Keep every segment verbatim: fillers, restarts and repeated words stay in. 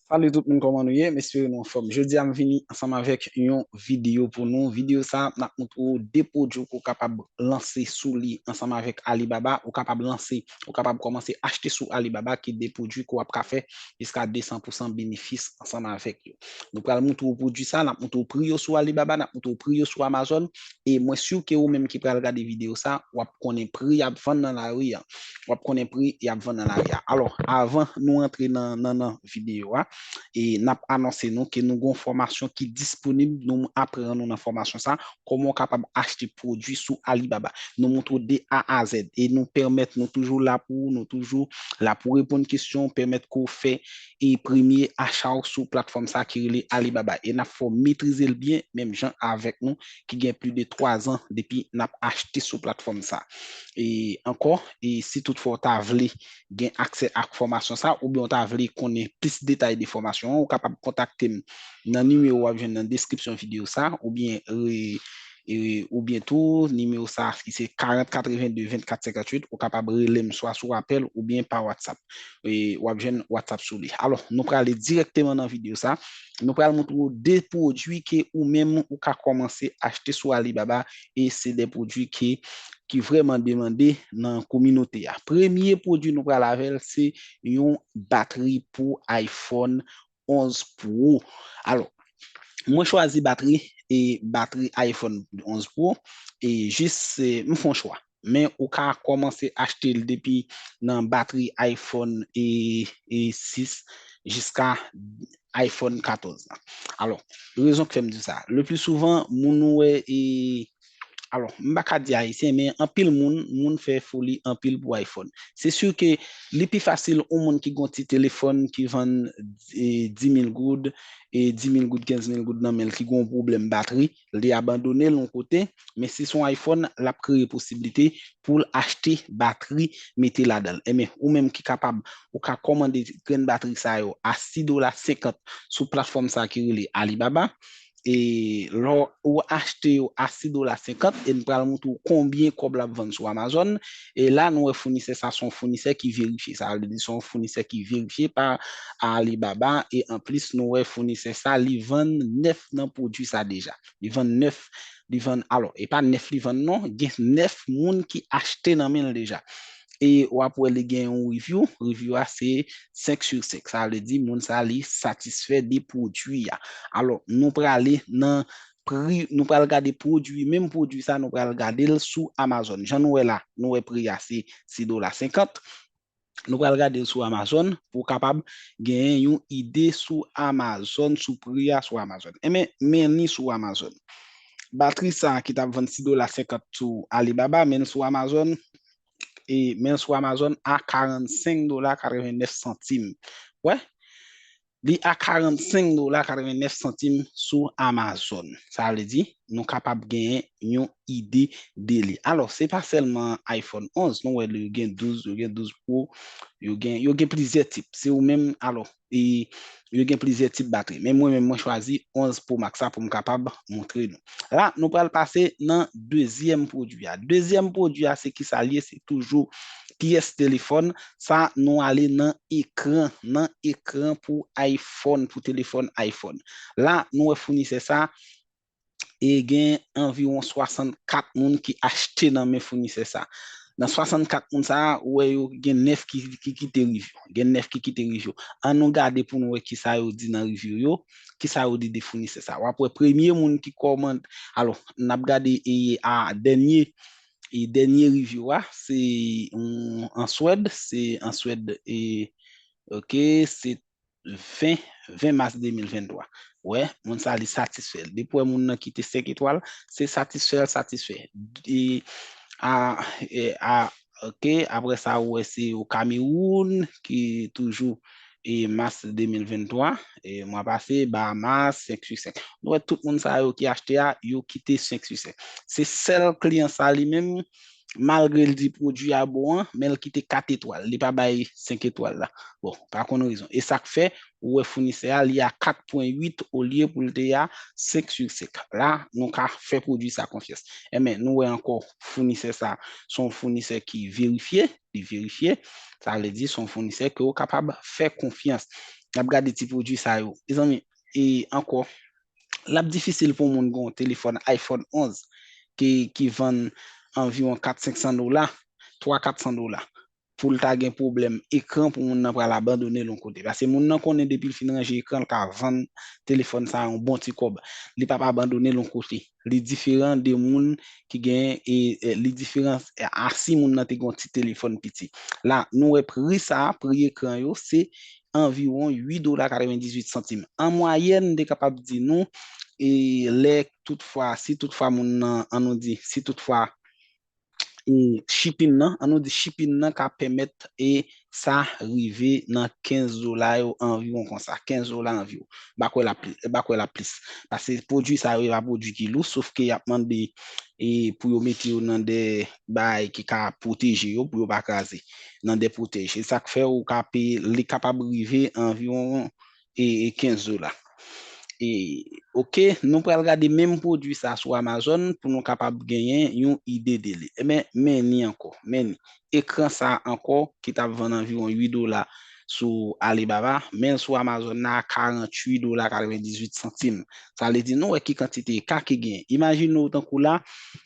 Salut tout moun, kòman nou ye? M espere nou anfòm. Jodi a m vini ansanm avèk yon videyo pou nou. Videyo sa a, n ap montre w de pwodui ke w kapab lanse sou li ansanm avèk Alibaba. Ou kapab lanse, ou kapab kòmanse achte sou Alibaba, ki de pwodui ke w ap ka fè jiska de san pousan benefis ansanm avèk yo. Nou pral montre w pwodui sa, n ap montre w pri yo sou Alibaba, n ap montre w pri yo sou Amazon, e mwen si ke ou menm ki pral gade videyo sa, w ap konnen pri y ap vann nan lari a. W ap konnen pri y ap vann nan lari a. Alò, avan nou antre nan, nan, nan videyo a, e n ap anonse nou ke nou gen yon fòmasyon ki disponib, nou aprann nou nan fòmasyon sa, kòman w kapab achte pwodui sou Alibaba. Nou montre w de A a Z, e nou pèmèt nou toujou la pou ou, nou toujou la pou reponn kesyon, pèmèt ke w fè e premye acha w sou platfòm sa ki rele Alibaba. E n ap fè w metrize l byen, menm jan avèk nou, ki gen plis de twa zan depi n ap achte sou platfòm sa. E ankò, e si toutfwa w ta vle gen aksè ak fòmasyon sa, oubyen w ta vle konnen plis detay de fòmasyon an, ou kapab kontakte m nan nimewo w ap jwenn nan deskripsyon videyo sa, oubyen re- e, oubyen tou, nimewo sa ki se karant katrevenn de vennkat senkantuit, ou kapab rele m swa sou apèl oubyen pa WhatsApp. E, w ap jwenn WhatsApp sou li. Alò, nou prale dirèkteman nan videyo sa. Nou pral montre w de pwodui ke ou menm ou ka kòmanse achte sou Alibaba, e se de pwodui ke, ki vrèman demande nan kominote a. Premye pwodui nou pral avè l, se yon batri pou iPhone onz Pro. Alò, mwen chwazi batri, e batri iPhone onz Pro, e jis, e, m fè yon chwa. Men ou ka kòmanse achte l depi nan batri iPhone, e, e sis jiska iPhone katòz la. Alò, rezon k fè m di sa, le pli souvan, moun ou wè, e, alò, m pa ka di Ayisyen, men anpil moun, moun fè foli anpil pou iPhone. Se si ke li pi fasil yon moun ki gen yon ti telefòn ki vann, e, dis mil goud, e dis mil goud, kenz mil goud nan men l, ki gen yon pwoblèm batri, li abandone l yon kote, men si se yon iPhone, l ap kreye posiblite pou l achte batri, mete ladan l. Enben, ou menm ki kapab, ou ka kòmande grenn batri sa yo a sis dola senkant sou platfòm sa ki rele Alibaba. E lè w achte yo a sis dola senkant, e n pral montre w konbyen kòb l ap vann sou Amazon. E la, nou wè founisè sa se yon founisè ki verifye. Sa vle di se yon founisè ki verifye pa Alibaba. E anplis, nou wè founisè sa, li vann nèf nan pwodui sa deja. Li vann nèf, li vann, alò, e pa nèf li vann non, gen nèf moun ki achte nan men l deja. E w ap wè li gen yon review, review a se senk sur senk. Sa vle di moun sa li satisfè de pwodui a. Alò, nou prale nan pri, nou pral gade pwodui, menm pwodui sa, nou pral gade l sou Amazon. Jan nou wè la, nou wè pri a se sis dola senkant. Nou pral gade l sou Amazon pou w kapab genyen yon ide sou Amazon, sou pri a sou Amazon. Enben, men li sou Amazon. Batri sa ki t ap vann sis dola senkant sou Alibaba, men l sou Amazon, e men l sou Amazon a karannsenk dola katrevennèf santim. Wè, li a karannsenk dola katrevennèf santim sou Amazon. Sa vle di, nou kapab genyen yon ide de li. Alò, se pa sèlman iPhone onz, nou wè yo gen douz, yo gen douz Pro, yo gen, yo gen plizyè tip. Se ou menm, alò, e yo gen plizyè tip batri. Men mwen menm, mwen chwazi onz Pro Max la pou m kapab montre nou. La, nou pral pase nan dezyèm pwodui a. Dezyèm pwodui a, se kisa l ye? Se toujou pyès telefòn. Sa, nou ale nan ekran, nan ekran pou iPhone, pou telefòn iPhone. La, nou wè founisè sa, e gen anviwon swasannkat moun ki achte nan men founisè sa. Nan swasannkat moun sa, ou wè yo gen nèf ki, ki kite review. Gen nèf ki kite review. An nou gade pou nou wè kisa yo di nan review yo, kisa yo di de founisè sa. W ap wè premye moun ki kòmande, alò, n ap gade e a dènye, e dènye review a, se yon an Swèd, se an Swèd, e, ok, se ven, ven mas de mil venntwa. Wè, moun sa li satisfè. Depi w wè moun nan kite senk etwal, se satisfè l satisfè. E, a, e, a, ok, apre sa, ou wè se o Kamewoun ki toujou e mas de mil venntwa, e mwa pase, Bahamas, senk sur senk. Nou wè tout moun sa yo ki achte a, yo kite senk sur senk. Se sèl kliyan sa li menm, malgre l di pwodui a bon an, men l kite kat etwal, li pa bay senk etwal la. Bon, pa konn rezon. E sa k fè, ou wè founisè a, li a kat pwen uit olye pou l te a senk sur senk. La, nou ka fè pwodui sa konfyans. Enben, nou wè ankò founisè sa, se yon founisè ki verifye, li verifye. Sa vle di se yon founisè ke w kapab fè konfyans. n ap gade ti pwodui sa yo. Mezanmi, e ankò, l ap difisil pou moun gen yon telefòn iPhone onz ki, ki vann anviwon kat senk san dola, twa kat san dola, pou l ta gen pwoblèm ekran pou moun nan pral abandone l yon kote. Paske moun nan konnen depi l fin ranje ekran, l ka vann telefòn sa a yon bon ti kòb. Li p ap abandone l yon kote. Li diferan de moun ki gen, e, e, li diferan a si moun nan te gen yon ti telefòn piti. La, nou wè pri sa a, pri ekran yo, se anviwon uit dola katrevendizuit santim. An mwayèn, m te kapab di nou, e lè toutfwa, si toutfwa moun nan, an nou di, si toutfwa, e shipping nan, an nou di shipping nan ka pèmèt e sa rive nan kenz dola yo anviwon konsa, kenz dola anviwon. M pa kwè l ap pli-, m pa kwè l ap plis. Paske pwodui sa yo, e pa pwodui ki lou, sof ke y ap mande e pou yo mete yo nan de bagay ki ka pwoteje yo, pou yo pa kraze, nan de pwotèj. E sa k fè ou ka peye, li kapab rive anviwon e, e kenz dola. E, oke, nou pral gade menm pwodui sa sou Amazon pou nou kapab genyen yon ide de li. Ebyen, men ni ankò, men ni. Ekran sa ankò ki t ap vann anviwon uit dola sou Alibaba, men l sou Amazon nan a karanntuit dola katrevendizuit santim. Sa vle di nou wè ki kantite eka ki genyen. Imajine w tankou la,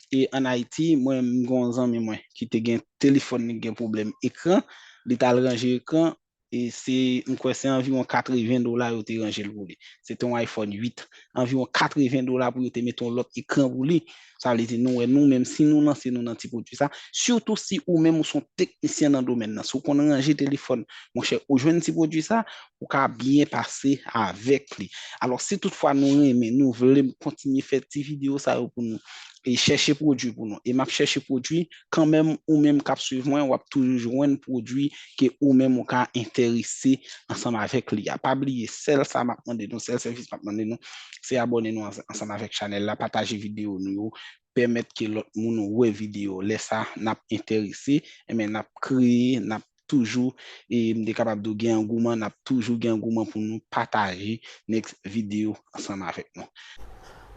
e ann Ayiti, mwen, m gen yon zanmi mwen ki te gen telefòn li gen pwoblèm ekran, li t al ranje ekran, e se, m kwè se anviwon katreven dola yo te ranje l pou li. Se te yon iPhone uit. Anviwon katreven dola pou yo te mete yon lòt ekran pou li. Sa vle di nou wè nou menm si nou lanse nou nan ti pwodui sa, sitou si ou menm ou se yon teknisyen nan domèn nan, si w konn ranje telefòn, monchè, ou jwenn ti pwodui sa, ou ka byen pase avèk li. Alò, si toutfwa nou renmen, nou vle m kontinye fè ti videyo sa yo pou nou, e chèche pwodui pou nou. E m ap chèche pwodui kanmenm, ou menm k ap swiv mwen, w ap toujou jwenn pwodui ke ou menm ou ka enterese ansanm avèk li a. Pa bliye, sèl sa m ap mande nou, sèl sèvis m ap mande nou, se abòne nou ans-, ansanm avèk chanèl la, pataje videyo nou yo, pèmèt ke lòt moun wè videyo. Lè sa, n ap enterese, enben n ap kreye, n ap toujou, e m te kapab di w gen angouman, n ap toujou gen angouman pou nou pataje next videyo ansanm avèk nou.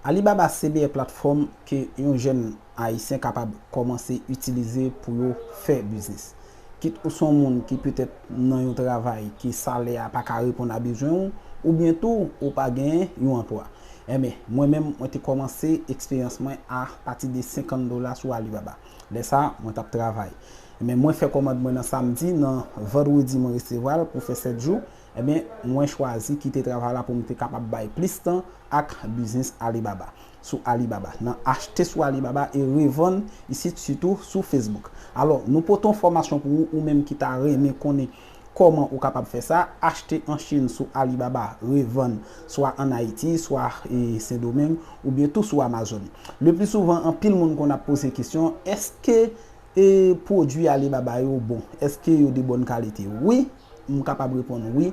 Alibaba se meyè platfòm ke yon jèn ayisyen kapab kòmanse itilize pou yo fè biznis. Kit ou se yon moun ki petèt nan yon travay ke salè a pa ka reponn a bezwen w, oubyen tou ou pa gen yon anplwa. Enben, mwen menm, mwen te kòmanse eksperyans mwen a pati de senkant dola sou Alibaba. Lè sa, mwen t ap travay. Enben, mwen fè kòmand mwen nan samdi, nan vandredi mwen resevwa l pou fè sèt jou. Enben, mwen chwazi kite travay la pou m te kapab bay plis tan ak biznis Alibaba, sou Alibaba, nan achte sou Alibaba e revann isit, sitou sou Facebook. Alò, nou pote yon fòmasyon pou ou, ou menm ki ta renmen konnen kòman ou kapab fè sa, achte an Chin sou Alibaba, revann swa ann Ayiti, swa, e, Sendomeng, oubyen tou sou Amazon. Le pli souvan, anpil moun konn ap poze kesyon, èske, e, pwodui Alibaba yo bon? Èske yo de bòn kalite? Wi, m kapab reponn wi.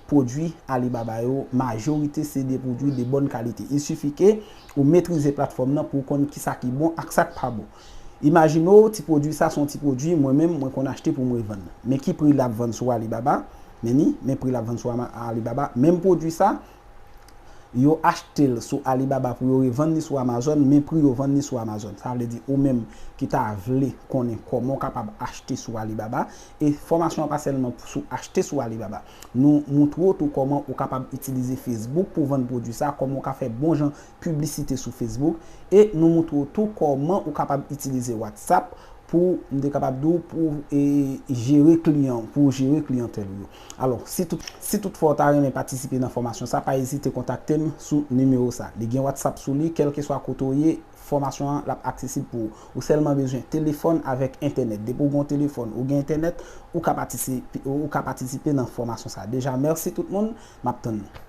Pwodui Alibaba yo, majorite se de pwodui de bòn kalite. Il sifi ke ou metrize platfòm nan pou w konn kisa ki bon ak sa k pa bon. Imajine w, ti pwodui sa se yon ti pwodui, mwen menm, mwen konn achte pou m revann. Men ki pri l ap vann sou Alibaba? Men ni, men pri l ap vann sou Ama-, Alibaba. Menm pwodui sa, yo achte l sou Alibaba pou yo revann li sou Amazon, men pri yo vann li sou Amazon. Sa vle di, ou menm ki ta vle konnen kòman w kapab achte sou Alibaba, e fòmasyon an pa sèlman sou achte sou Alibaba. Nou moutre w tou kòman ou kapab itilize Facebook pou vann pwodui sa, kòman w ka fè bon jan piblisite sou Facebook, e nou moutre w tou kòman ou kapab itilize WhatsApp pou, m te kapab di w, pou, e, jere kliyan, pou jere kliyantèl ou yo. Alò, si tout, si toutfwa w ta renmen patisipe nan fòmasyon sa, pa ezite kontakte m sou nimewo sa. Li gen WhatsApp sou li, kèlkeswa kote w ye, fòmasyon an, l ap aksesib pou ou. Ou sèlman bezwen telefòn avèk entènèt. Depi w gen yon telefòn, ou gen entènèt, ou ka patisipe, ou ka patisipe nan fòmasyon sa. Deja, mèsi tout moun, m ap tann nou.